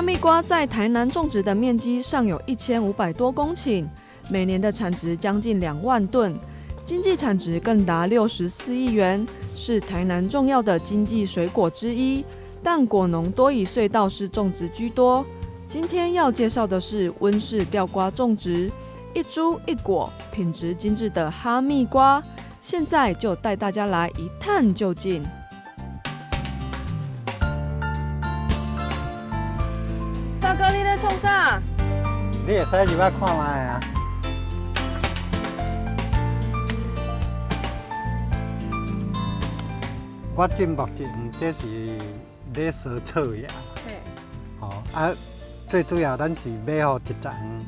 密瓜在台南種植的面積上有1500多公頃，每年的產值將近2萬噸，經濟產值更達64億元，是台南重要的經濟水果之一。但果農多以隧道式種植居多。今天要介紹的是溫室吊瓜種植，一株一果，品質精緻的哈密瓜。現在就帶大家來一探究竟。大哥，你咧創啥？你會使入來看覓啊？我種目前這是咧趖草葉。吼啊，最主要咱是欲予一層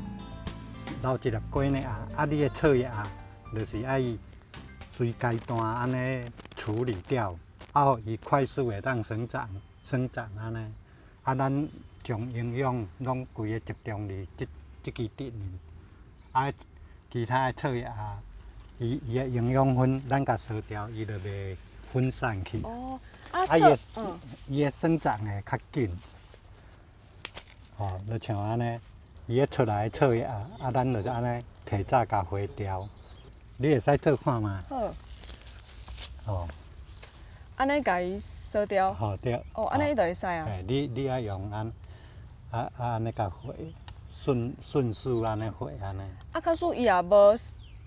留一粒果爾，啊，你的草葉就是愛隨階段按呢處理掉，啊，予伊快速會當生長生長按呢。啊，咱將營養攏規个集中佇這支頂面，啊，其他的草葉，伊的營養分咱共趖掉，伊就袂分散去。哦，啊，伊的生長會較緊。吼，就像按呢，伊咧出來的草葉，啊，咱就是按呢提早共回掉。你會使做看覓？好。吼。按呢共伊趖掉。吼對。哦，按呢伊就會使啊。嘿，你愛用按，啊啊按呢共回，順勢按呢回按呢。啊，假使伊若無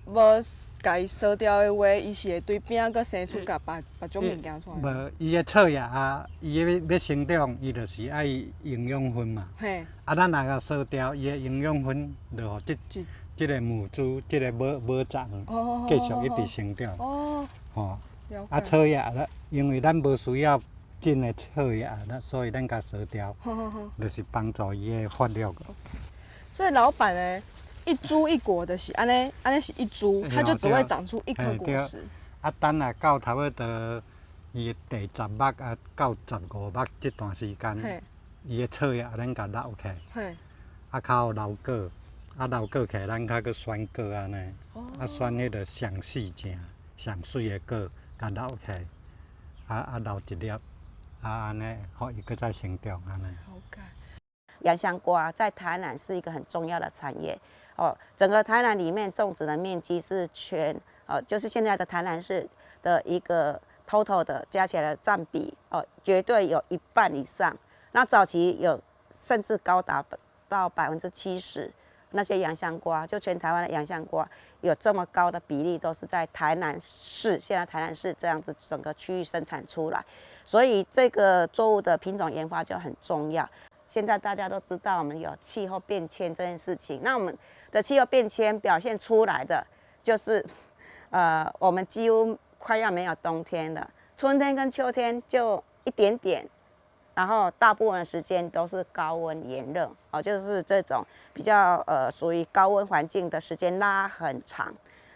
共伊趖掉的話，伊是會對邊仔閣生出共別別種物件出來？無，伊的草葉啊，伊欲生長，伊就是愛營養分嘛。啊，咱若共趖掉，伊的營養分就予這個母株，這個母欉繼續一直生長。吼。啊，草葉啦，因為咱無需要種的草葉，所以咱共趖掉，就是幫助伊的發育。所以老闆呢，一株一果的是按呢，按呢是一株，它就只會長出一顆果實。啊，等啊到差不多伊的第十目啊到15目這段時間，伊的草葉咱共留起來，啊，較好留果，啊留果起來，咱較閣選果按呢，啊選彼个上細正、上媠的果，共留起來，啊啊留一粒，啊按呢，予伊閣再成長按呢。洋香瓜在台南是一個很重要的產業，哦，整個台南裡面種植的面積是全，哦，就是現在的台南市的一個 total 的加起來的佔比，哦，絕對有一半以上。那早期有甚至高達到70%，那些洋香瓜，就全台灣的洋香瓜有這麼高的比例，都是在台南市，現在台南市這樣子整個區域生產出來，所以這個作物的品種研發就很重要。現在大家都知道，我們有氣候變遷這件事情。那我們的氣候變遷表現出來的，就是，我們幾乎快要沒有冬天了，春天跟秋天就一點點，然後大部分的時間都是高溫炎熱，哦，就是這種比較屬於高溫環境的時間拉很長。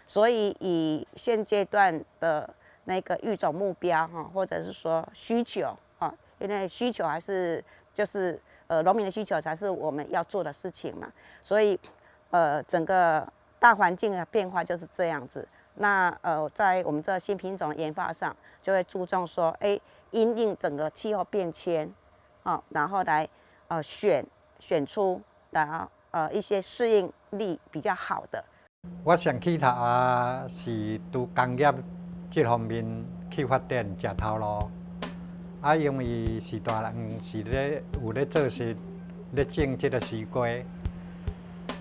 所以以現階段的那個育種目標哈，或者是說需求啊，因為需求還是就是。農民的需求才是我們要做的事情嘛，所以，整個大環境的變化就是這樣子。那在我們這新品種研發上，就會注重說，因應整個氣候變遷，哦，然後來選出，然後一些適應力比較好的。我上起頭啊，是對工業這方面去發展，食頭路。啊，因為是大人是咧有咧做事，咧種這個西瓜。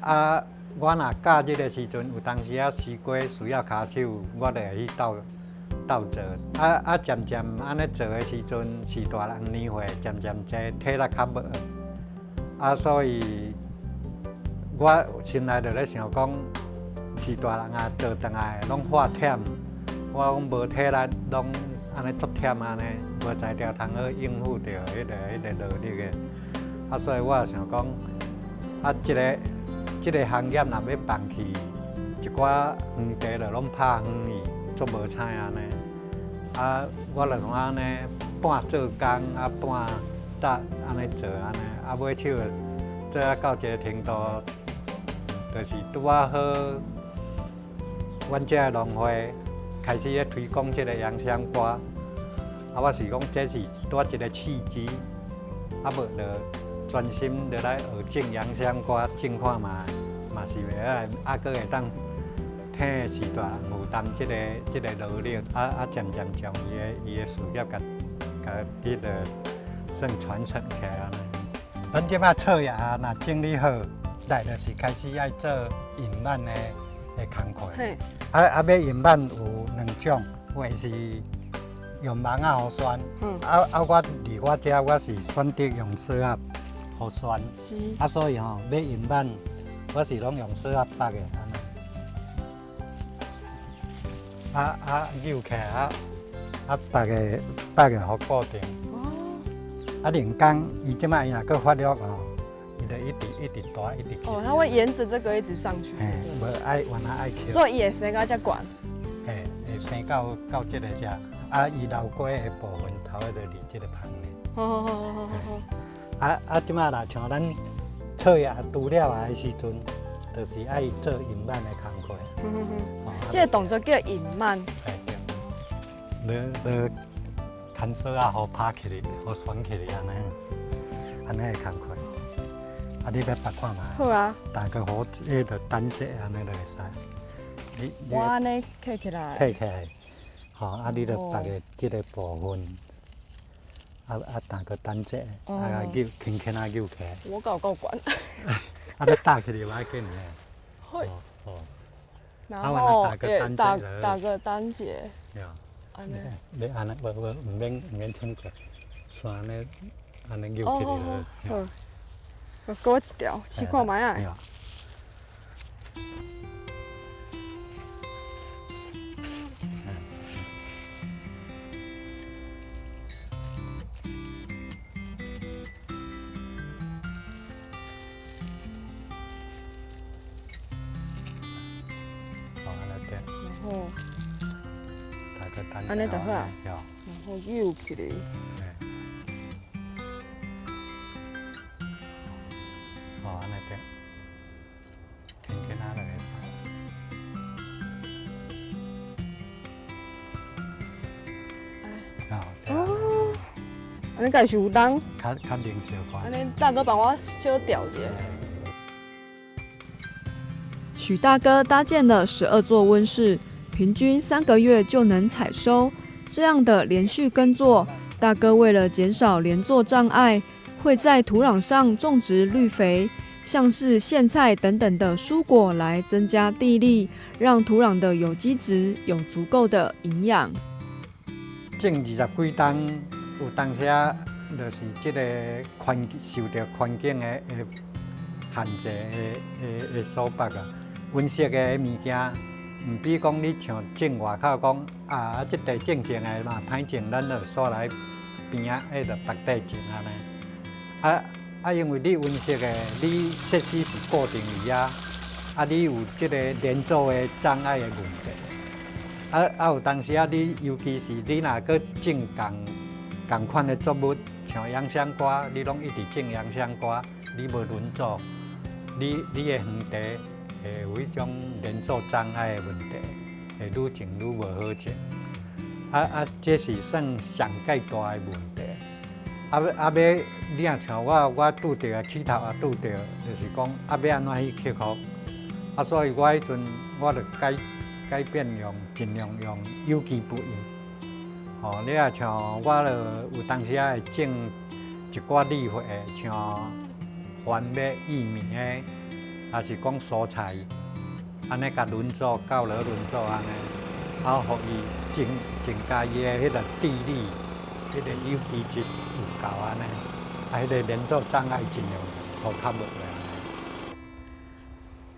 啊，我若教這個時陣，有當時仔西瓜需要跤手，我就會去鬥鬥做。啊啊，漸漸按呢做的時陣，是大人年歲漸漸濟，體力較無。啊，所以我心內就咧想講，是大人啊做轉來攏發忝，我講無體力攏按呢足忝按呢，無才調通好應付著彼個勞力的。啊，所以我也想講，啊，這個行業若欲放棄，一寡園地就攏拍荒去，足無彩按呢。啊，我就想按呢半做工，啊半搭按呢做按呢，啊尾手做啊到一个程度，就是拄仔好，阮遮的農會開始咧推廣這個洋香瓜，啊，我是講這是拄仔一個契機，啊無就專心落來學種洋香瓜，種看覓，嘛是袂歹，啊，閣會當替時代負擔這個勞力，啊，漸漸將伊的事業共彼個算傳承起來按呢。咱這擺菜葉啊，若整理好，來就是開始愛做引蔓的工課。啊，欲引蔓有兩種，有的是用網仔予栓。啊，我佇我遮我是選擇用索仔予栓。啊，所以吼，欲引蔓，我是攏用索仔縛的按呢。啊，扭起來啊，縛的予固定。啊，兩工伊這擺伊若閣發育吼，伊就一直一直大，一直起。哦，它會沿著這個一直上去。嘿，無愛原來愛抾。所以伊會生到遮懸。嘿，會生到這個遮，啊，伊留過的部分頭仔就佇這個芳咧。好好好好好好。啊，這擺若像咱菜葉除了啊的時陣，就是愛做引蔓的工課。這個動作叫引蔓。嘿對。你牽索仔予拍起來，予栓起來按呢，按呢的工課。啊，你欲縛看覓？好啊。大家好，彼个單節按呢就會使。你我按呢揢起來。揢起來，吼，啊，你就縛的這個部分，啊，打個單節，啊，扭輕輕仔扭起來。我搞夠懸。啊，你搭起來無要緊的。會。哦。然後也打個單結。對。你按呢，無無，毋免穿過，煞按呢按呢扭起來。好。閣一條，試看覓啊。然後，按呢就好啊。然後扭起來。哦，按呢對，輕輕仔就會使。哦，按呢敢是有重？較靈小可。按呢大哥幫我小調一下。許大哥搭建了12座溫室，平均3個月就能採收。這樣的連續耕作，大哥為了減少連作障礙，會在土壤上種植綠肥，像是莧菜等等的蔬果，來增加地力，讓土壤的有機質有足夠的營養。種20幾冬，有當時就是這個環受著環境的限制的所縛啊。溫室的物件，毋比講你像種外口講啊，這塊種種的若歹種，咱就煞來邊仔彼個別地種按呢。啊，因為你溫室的，你設施是固定佇遐，啊，你有這個連作的障礙的問題。啊，有當時啊，你尤其是你若閣種仝款的作物，像洋香瓜，你攏一直種洋香瓜，你無輪作，你的園地會有彼種連作障礙的問題，會愈種愈無好種。啊，這是算上蓋大的問題。啊，欲你若像我，我拄著的起頭也拄著，就是講啊，欲按怎去克服？啊，所以我彼陣我就改變用，盡量用有機肥。吼，你若像我就有當時仔會種一寡綠肥的，像番麥、玉米的，抑是講蔬菜，按呢共輪作，到落輪作按呢，啊，予伊增加伊的彼個地力，彼個有機質有夠按呢，啊，彼個連作障礙盡量予較無咧。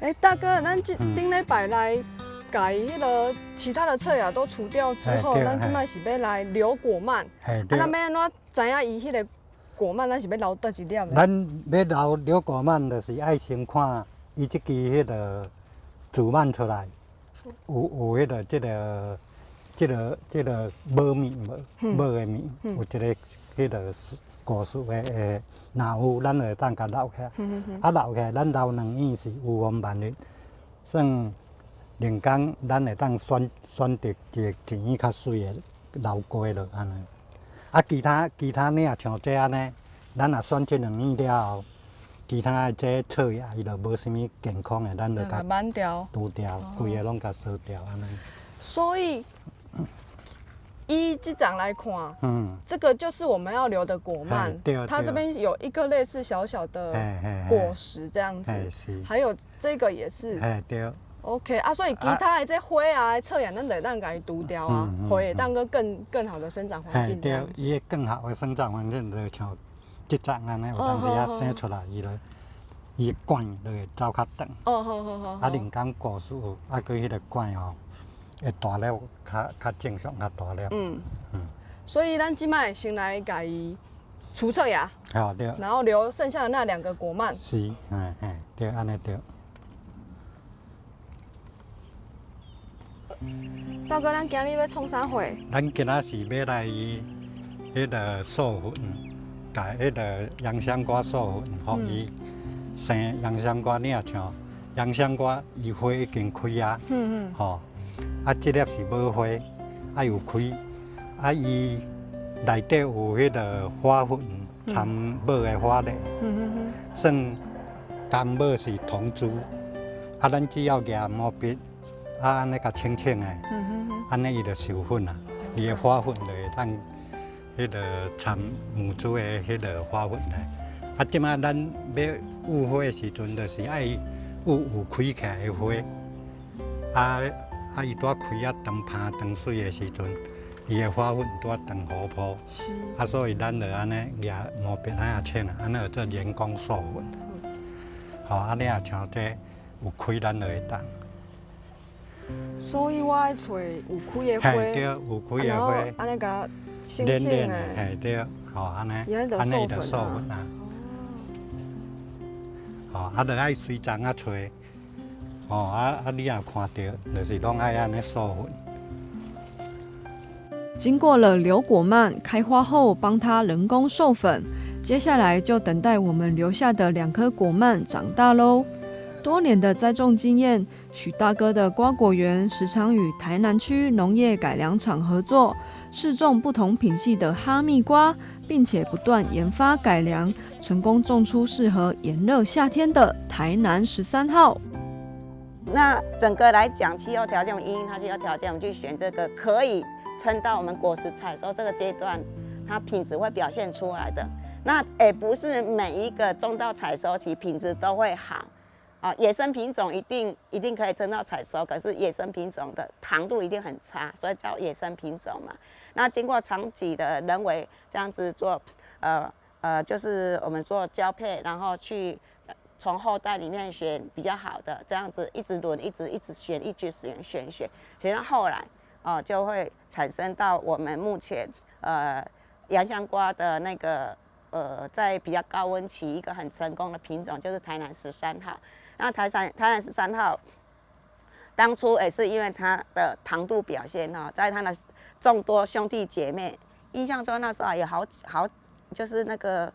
欸，大哥，咱這頂禮拜來共彼个其他的菜葉都除掉之後，咱這擺是欲來留果蔓。啊，咱欲按怎知影伊彼個果蔓，咱是欲留佗一粒？咱欲留果蔓，就是愛先看伊這支彼個主蔓出來，有彼個這個帽面無？帽的面有一個彼個果實的，若有，咱就會當共留起來。啊，留起來，咱留兩葉是預防萬一，算兩工，咱會當選擇一個一葉較媠的留過落按呢。啊，其他你若像這按呢，咱若選這兩蕊了後，其他的這側葉伊就無啥物健康的，咱就共挽掉，除掉，規个攏共掃掉按呢。所以依這張來看，這個就是我們要留的果蔓。它這邊有一個類似小小的果實這樣子，還有這個也是。對。 OK 啊，所以其他的這花啊、側葉，咱就會當共伊除掉啊，花會當閣更好的生長環境。對，伊會更好的生長環境，就像這層按呢，有當時啊生出來，伊就伊的冠就會走較長。哦，好好好。啊，人工果樹啊，閣彼個冠吼，會大粒，較正常，較大粒。所以咱這擺先來共伊除側芽。好對。然後留剩下的那兩個果蔓。是，嘿嘿，對，按呢對。大哥，咱今日欲創啥貨？咱今仔是欲來彼个授粉，共彼个洋香瓜授粉，予伊生洋香瓜。你若像洋香瓜，伊花已經開啊，吼，啊，這粒是無花，啊有開，啊伊內底有彼个花粉，摻母的花蕾，算公母是同株，啊，咱只要舉毛筆。啊，按呢共清清的，按呢伊就授粉啊，伊的花粉就會當彼个摻母株的彼个花粉來。啊，這擺咱欲育花的時陣，就是愛育有開起來的花。啊啊，伊拄仔開啊長芳長媠的時陣，伊的花粉拄仔長活潑。啊，所以咱就按呢舉毛筆按呢清，按呢叫做人工授粉。吼，啊，你若像這有開，咱就會當。所以我愛揣有開的花，對，有開的花，按呢共清清的，嘿對，吼按呢，按呢伊就授粉啊。吼，啊，就愛隨叢仔揣，吼啊啊，你若看著，就是攏愛按呢授粉。經過了留果蔓開花後，幫它人工授粉，接下來就等待我們留下的兩顆果蔓長大嘍。多年的栽種經驗，許大哥的瓜果園時常與台南區農業改良場合作，試種不同品系的哈密瓜，並且不斷研發改良，成功種出適合炎熱夏天的台南13號。那整個來講，氣候條件，因應它氣候條件，我們去選這個可以撐到我們果實採收這個階段，它品質會表現出來的。那也不是每一個種到採收期品質都會好。啊，野生品種一定可以撐到採收，可是野生品種的糖度一定很差，所以叫野生品種嘛。那經過長期的人為這樣子做，就是我們做交配，然後去從後代裡面選比較好的，這樣子一直輪，一直一直選，一直選選選，選到後來哦，就會產生到我們目前洋香瓜的那個在比較高溫期一個很成功的品種，就是台南13號。那台南13號，當初也是因為它的糖度表現哈，在它的眾多兄弟姐妹，印象中那時候有好好就是那個，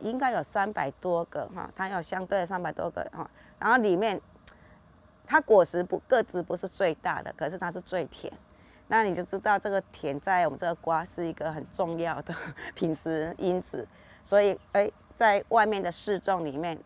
應該有300多個哈，它有相對300多個哈，然後裡面，它果實不個子不是最大的，可是它是最甜，那你就知道這個甜在我們這個瓜是一個很重要的品質因子，所以在外面的試種裡面。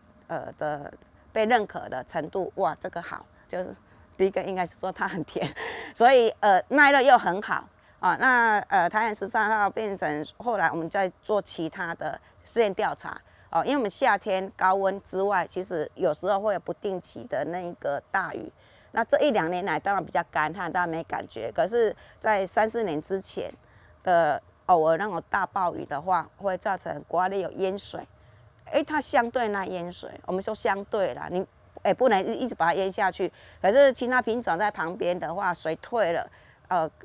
的被認可的程度，哇，這個好，就是第一個應該是說它很甜，所以耐熱又很好啊。那台南13號變成後來我們在做其他的試驗調查哦，因為我們夏天高溫之外，其實有時候會有不定期的那個大雨。那這一兩年來當然比較乾旱，大家沒感覺。可是，在三四年之前的偶爾那種大暴雨的話，會造成瓜類有淹水。欸，它相對耐淹水，我們說相對啦，你也不能一直把它淹下去。可是其他品種在旁邊的話，水退了，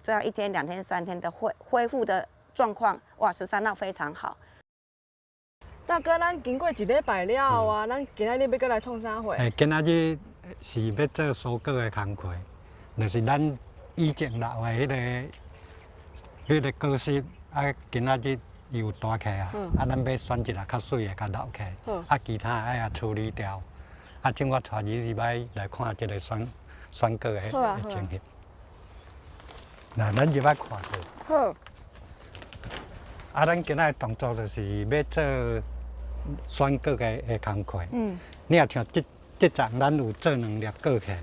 這樣一天、兩天、三天的恢復的狀況，哇，13號非常好。大哥，咱經過一禮拜了後啊，咱今仔日欲閣來創啥貨？欸，今仔日是欲做蔬果的工課，就是咱以前留的彼个果實，啊，今仔日。伊有彈起啊，啊，咱欲選一个較媠的，共留起，啊，其他愛啊處理掉。啊，這我帶你入來來看這個選果的情形。來，咱入來看者。好。啊，咱今仔的動作就是欲做選果的工課。你若像這叢，咱有做兩粒果起來。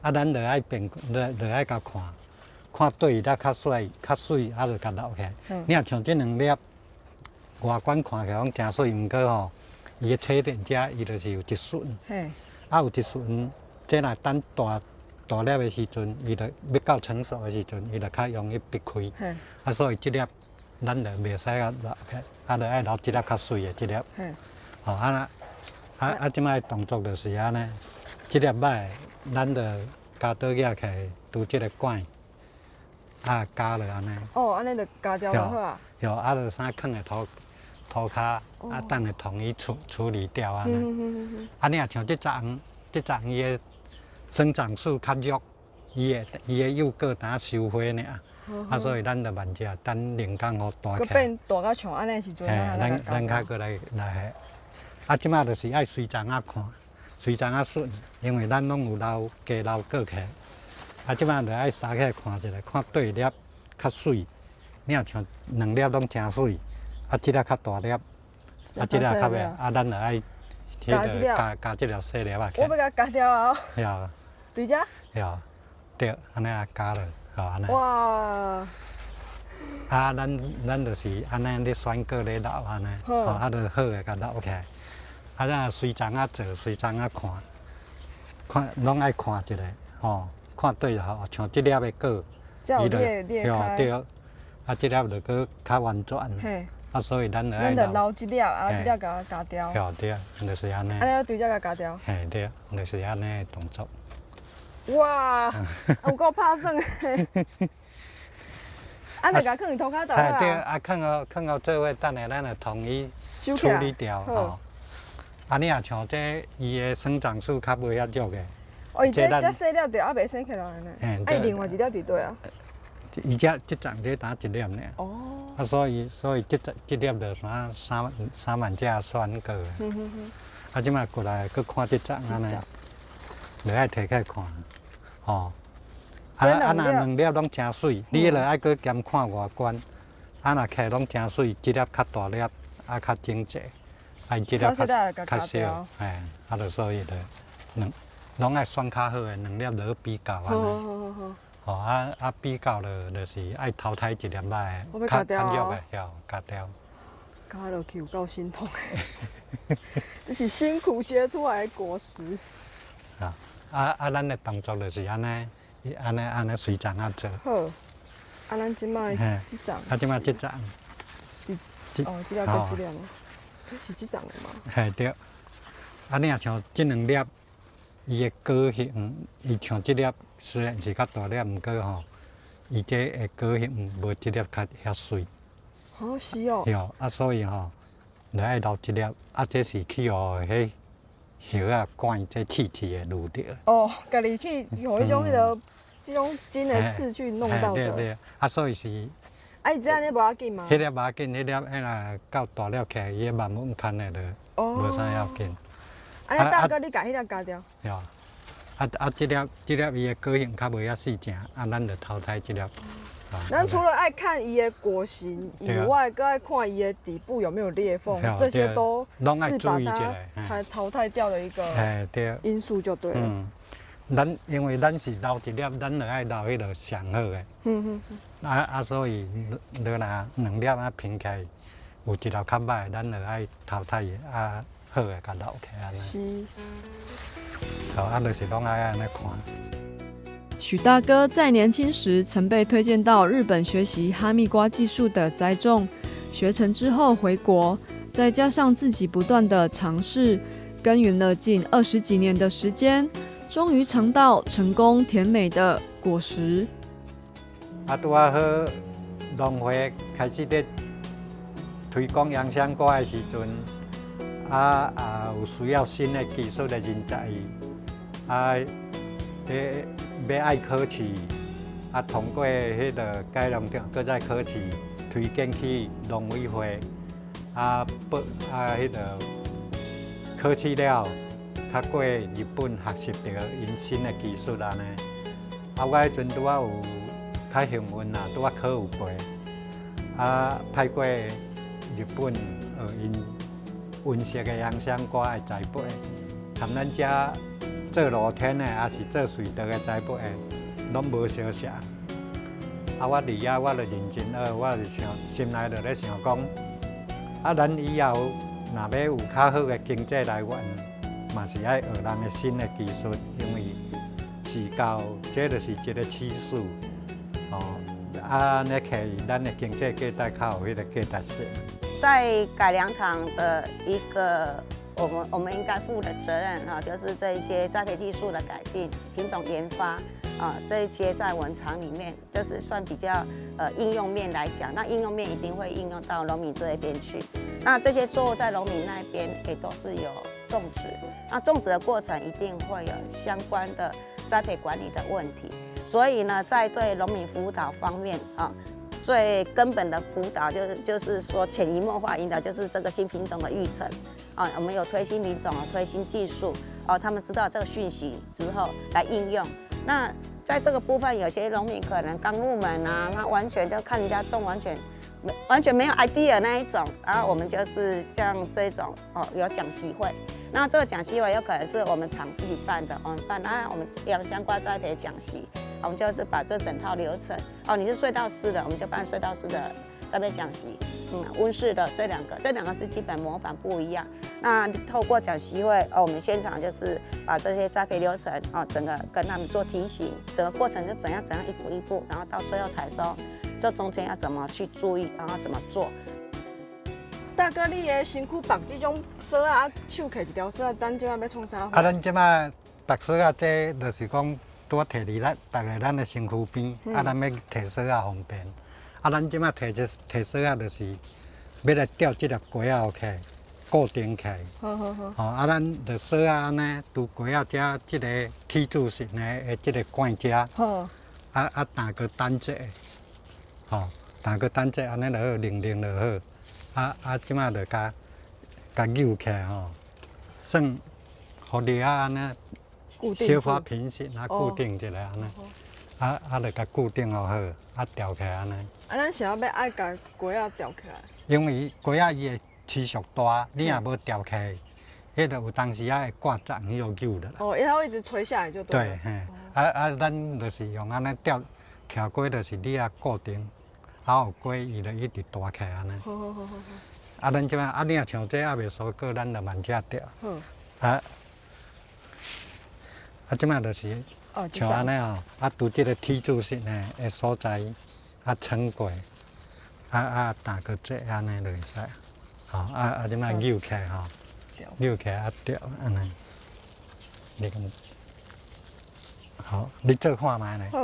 啊，咱就愛變，就愛共看，看佗一粒較媠、較媠，啊，就共留起來。你若像這兩粒，外觀看起來攏誠媠，毋過吼，伊的切點遮，伊就是有一損。啊，有一損，這若等大大粒的時陣，伊就欲到成熟的時陣，伊就較容易篕開。啊，所以這粒咱就袂使共留起來，啊，就愛留這粒較媠的這粒。吼，啊若啊啊，這擺動作就是按呢，這粒歹，咱就鉸刀舉起來，拄這个管，啊，鉸落按呢。哦，按呢就鉸掉就好啊。對，啊，就啥囥佇塗跤，啊，等下統一處理掉按呢。啊，你若像這叢，這叢伊的生長勢較弱，伊的幼果等收花爾，啊，所以咱就慢者等兩工予大起來。變大甲像按呢時陣，咱較閣來來。啊，這擺就是愛隨叢仔看，隨叢仔選，因為咱攏有留加留果起來。啊，這擺就愛捎起來看一下，看佗一粒較媠。你若像兩粒攏誠媠，啊，這粒較大粒，啊，這粒較袂，啊，咱就愛彼个加這粒細粒仔。我欲共鉸掉啊！對啊。佇遮？對，對，按呢啊鉸落，好按呢。哇！啊，咱就是按呢咧選果咧留按呢，吼，啊，就好的共留起來。啊，咱隨叢仔做，隨叢仔看，看攏愛看一下，吼，看對吼，像這粒的果，伊就對，對，啊，這粒就閣較完全，啊，所以咱就愛留這粒，啊，這粒共鉸掉。對，對，就是按呢。按呢對這共鉸掉。嘿，對，就是按呢動作。哇，有夠拍算的。按呢共囥佇塗跤就好啊。對，啊，囥予做伙，等下咱就統一處理掉吼。啊，你若像這，伊的生長勢較無遐弱的。哦，伊這細粒就猶未生起來呢。啊，伊另外一粒佇佗啊？伊這這叢這焦一粒爾。哦。啊，所以這粒就三萬只選果。啊，這擺過來閣看這叢按呢，就愛提起來看，吼。啊啊，若兩粒攏誠媠，你彼个愛閣兼看外觀。啊，若起來攏誠媠，這粒較大粒，啊較整齊。啊，這粒較小，嘿，啊，就所以就兩攏愛選較好的，兩粒落去比較按呢。吼啊啊，比較了就是愛淘汰一粒歹的，較弱的，曉鉸掉。鉸落去有夠心痛的，這是辛苦結出來的果實。啊啊啊！咱的動作就是按呢，按呢按呢隨叢仔做。好，啊，咱這擺這叢。啊，這擺這叢。哦，這粒閣這粒嗎？是這叢的嗎？嘿對，啊，你若像這兩粒，伊的果形，伊像這粒雖然是較大粒，毋過吼，伊這的果形無這粒較遐媠。哦，是哦。對，啊，所以吼，就愛留這粒，啊，這是去予彼葉仔管這刺刺的攄著。哦，家己去予彼種彼个這種尖的刺去弄到的。對對，啊，所以是。啊，伊這按呢無要緊嗎？彼粒無要緊，彼粒彼若夠大粒起來，伊慢慢牽的就無啥要緊。啊，大哥，你共彼粒鉸掉。對，啊啊，這粒伊的果形較無遐細正，啊，咱就淘汰這粒。咱除了愛看伊的果形以外，閣愛看伊的底部有沒有裂縫，這些都是把它淘汰掉的一個因素就對了。嗯，咱因為咱是留一粒，咱就愛留彼个上好的。啊啊，所以你若兩粒啊評起來，有一粒較歹，咱就愛淘汰伊，啊好的共留起來按呢。是。好，啊，就是攏愛按呢看。許大哥在年輕時曾被推薦到日本學習哈密瓜技術的栽種，學成之後回國，再加上自己不斷的嘗試，耕耘了近20幾年的時間，終於嘗到成功甜美的果實。啊，拄仔好農會開始咧推廣洋香瓜的時陣，啊啊有需要新的技術的人才，啊，咧欲愛考試，啊通過彼个改良場，閣再考試，推薦去農委會，啊報啊彼个考試了，較過日本學習著𪜶新的技術按呢。啊，我彼陣拄仔有較幸運啦，拄仔考有過，啊，派過日本學𪜶溫室的洋香瓜的栽培，含咱遮做露天的，抑是做隧道的栽培的，攏無相像。啊，我佇遐我就認真學，我就想心內就咧想講，啊，咱以後若欲有較好的經濟來源，嘛是愛學人的新的技術，因為時到這就是一個趨勢，哦，啊，按呢起咱的經濟價值較有彼個價值性。在改良場的一個我們應該負的責任啊，就是這一些栽培技術的改進、品種研發啊，這一些在我們廠裡面，就是算比較應用面來講，那應用面一定會應用到農民這一邊去。那這些作物在農民那邊也都是有種植，那種植的過程一定會有相關的栽培管理的問題，所以呢，在對農民輔導方面啊，最根本的輔導就是說潛移默化引導，就是這個新品種的育成啊，我們有推新品種啊，推新技術哦，他們知道這個訊息之後來應用。那在這個部分，有些農民可能剛入門啊，他完全就看人家種，完全沒有 idea 那一種，然後我們就是像這種哦，有講習會，那這個講習會有可能是我們廠自己辦的，我們辦啊，我們洋香瓜栽培講習，我們就是把這整套流程，哦，你是隧道式的，我們就辦隧道式的栽培講習，溫室的這兩個，這兩個是基本模板不一樣。那透過講習會，哦，我們現場就是把這些栽培流程，哦，整個跟他們做提醒，整個過程就怎樣怎樣一步一步，然後到最後採收。這中間要怎麼去注意，然後怎麼做？大哥，你的身軀縛這種索仔，啊，手提一條索仔，咱這馬欲創啥？啊，咱這馬縛索仔，這就是講拄仔提佇咱縛佇咱的身軀邊，啊，咱欲提索仔方便。啊，咱這馬提這提索仔，就是欲來吊這粒瓜仔起來，固定起來。好好好。吼，啊，咱就索仔按呢，拄瓜仔遮這個 T 字形的這個管遮。好。啊啊，彈個單節。吼，彈個單節按呢就好，擰擰就好。啊啊，這馬就共共扭起來吼，算予螺仔按呢小可平行啊，固定一下按呢。啊啊，就共固定予好，啊吊起來按呢。啊，咱是欲愛共瓜仔吊起來？因為瓜仔伊會持續大，你若無吊起來，彼就有當時仔會掛鏨彼個扭落來。哦，伊會一直垂下來就對。對，嘿，啊啊，咱就是用按呢吊，徛過就是你仔固定。啊，有瓜伊就一直大起來按呢。好好好好好。啊，咱這馬啊，你若像這猶未疏果，咱就慢才吊。好。啊，啊，這馬就是像按呢吼，啊，拄這個 T 字形的的所在，啊，穿過，啊啊，打個結按呢就會使。吼，啊啊，這馬扭起來吼，扭起來啊吊按呢。你講，好，你做看覓呢？好。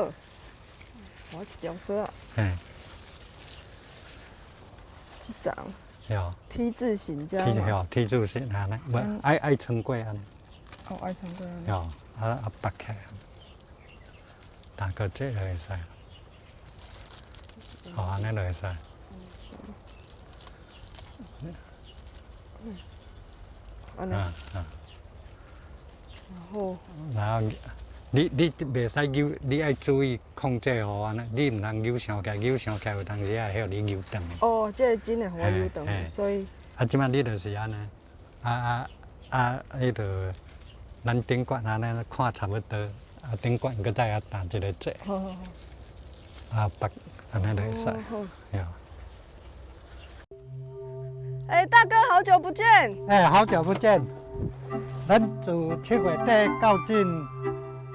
我一條索仔。嘿。這層，T 字形這樣。 T 吼，T 字形按呢，無愛愛穿過按呢。哦，愛穿過按呢。吼，啊啊縛起來，打個結就會使。吼，按呢就會使。按呢。啊。然後。然後，你袂使扭，你愛注意控制好按呢，你毋通扭傷起，扭傷起有當時會予你扭斷。哦，這個真會予我扭斷，所以。啊，這擺你就是按呢，啊啊啊，彼就咱頂懸按呢看差不多，啊頂懸閣再共打一個結。好好好。啊，縛按呢就會使。好。對。欸，大哥，好久不見。欸，好久不見。咱自7月底到今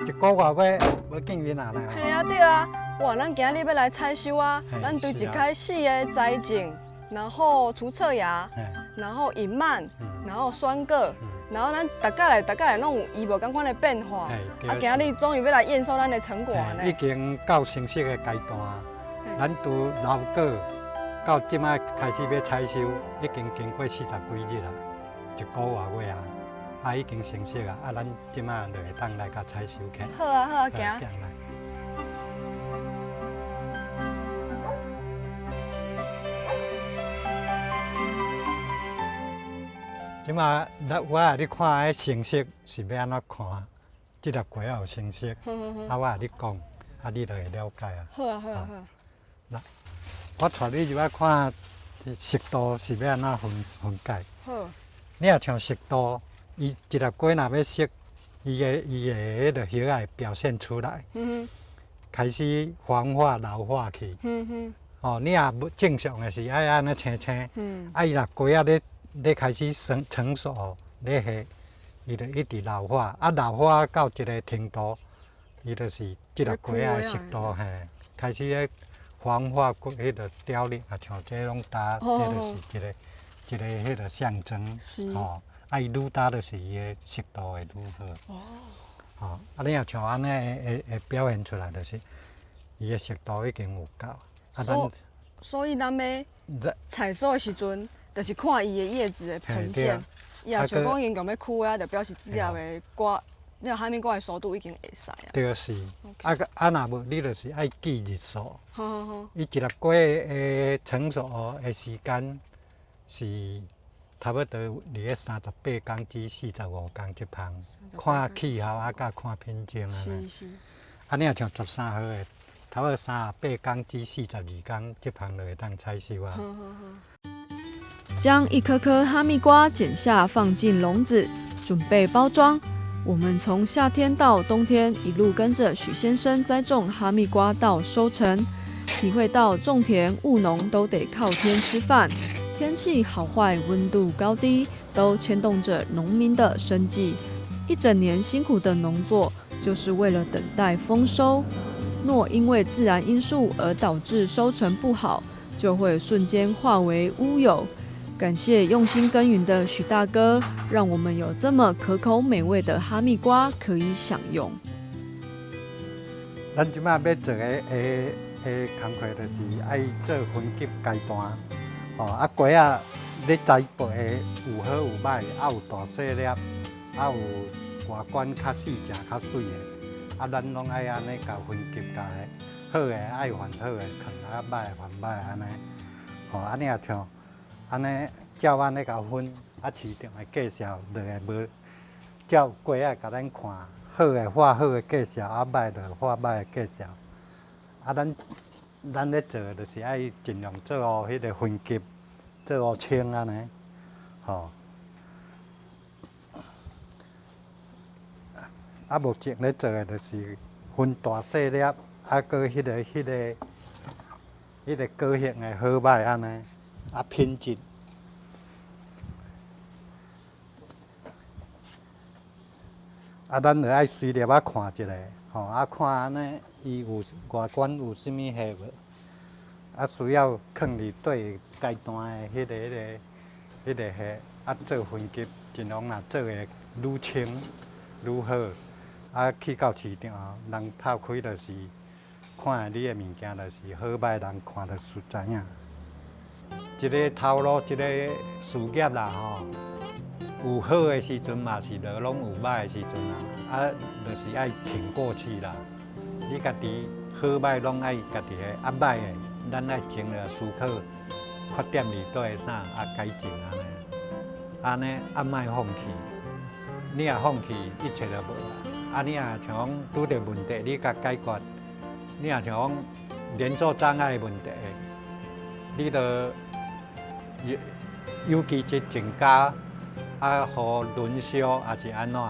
一個外月無見面啊。嘿啊，對啊。哇，咱今日欲來採收啊。咱對一開始的栽種，然後除側芽，然後隱蔓，然後栓個，然後咱逐擺來逐擺來攏有伊無仝款的變化。啊，今日終於欲來驗收咱的成果呢。已經到成熟的階段，咱拄老果到這擺開始欲採收，已經經過40幾日啦，一個外月啊。啊，已經成熟啊！啊，咱這擺就會當來共採收起來。好啊，好啊，行。這擺，我予你看，彼成熟是欲按怎看？這粒瓜仔有成熟，啊，我予你講，啊，你就會了解啊。好啊，好啊，好啊。來，我帶你入來看熟度是欲按怎分分解。好。你若像熟度，伊一粒瓜若欲熟，伊的彼个葉仔會表現出來，開始黃化老化去。哦，你若無正常的是愛按呢青青，啊，伊若瓜仔咧咧開始成熟咧下，伊就一直老化，啊，老化到一个程度，伊就是這粒瓜仔的熟度嘿，開始咧黃化過彼個凋零啊，像這攏焦，這就是一个一个彼個象徵，吼。啊，伊愈焦就是伊的熟度會愈好。吼，啊，你若像按呢會會會表現出來，就是伊的熟度已經有夠。啊，咱所以咱欲採收的時陣，就是看伊的葉子的呈現。伊若像講已經欲枯啊，就表示這粒的瓜，那個哈密瓜的熟度已經會使啊。對是。啊啊，若無你就是愛記日數。伊一粒瓜的成熟的時間是差不多佇咧38工至45工這芳，看氣候啊，佮看品種按呢。啊，你若像13號的，差不多38工至42工這芳就會當採收啊。將一顆顆哈密瓜剪下，放進籠子，準備包裝。我們從夏天到冬天，一路跟着許先生栽種哈密瓜到收成，體會到種田務農都得靠天吃飯，天氣好壞、溫度高低，都牽動着農民的生計。一整年辛苦的農作，就是為了等待豐收。若因為自然因素而導致收成不好，就會瞬間化為烏有。感謝用心耕耘的許大哥，讓我們有這麼可口美味的哈密瓜可以享用。咱這擺欲做的的的工課，就是愛做分級階段。吼，啊，瓜仔咧栽培的有好有䆀，啊有大細粒，啊有外觀較細正較媠的，啊，咱攏愛按呢共分級共好的愛選好的囥，啊䆀的選䆀的按呢。吼，啊你若像按呢照按呢共分，啊市場的介紹落來無照瓜仔共咱看，好的畫好的介紹，啊䆀的畫䆀的介紹。啊，咱咧做的就是愛盡量做予彼個分級，做予清按呢，吼。啊，目前咧做的就是分大細粒，啊，閣彼個果形的好䆀按呢，啊品質。啊，咱著愛隨粒仔看一下，吼，啊看按呢，伊有外觀有啥物貨無？啊，需要囥佇佗階段的彼個貨，啊做分級，盡量若做會愈清愈好。啊，去到市場，人透開就是看你的物件，就是好䆀，人看著就知影。這个頭路，這个事業啦吼，有好的時陣嘛是就攏有䆀的時陣啦，啊，就是愛挺過去啦。你家己好䆀攏愛家己的，啊䆀的，咱愛盡量思考缺點佇佗个啥，啊改進按呢，按呢啊莫放棄。你若放棄，一切就無啊。啊，你若像講拄著問題，你共解決。你若像講連作障礙問題，你著有機質增加，啊，予輪燒，抑是按怎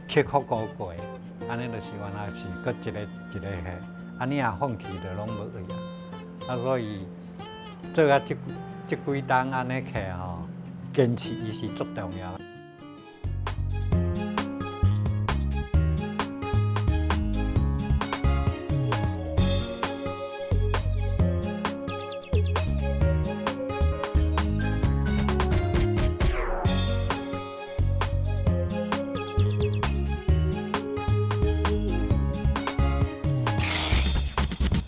克服過過，按呢就是原來是閣一个一个貨。啊，你若放棄，就攏無去啊。啊，所以做啊這這幾冬按呢起吼，堅持伊是足重要。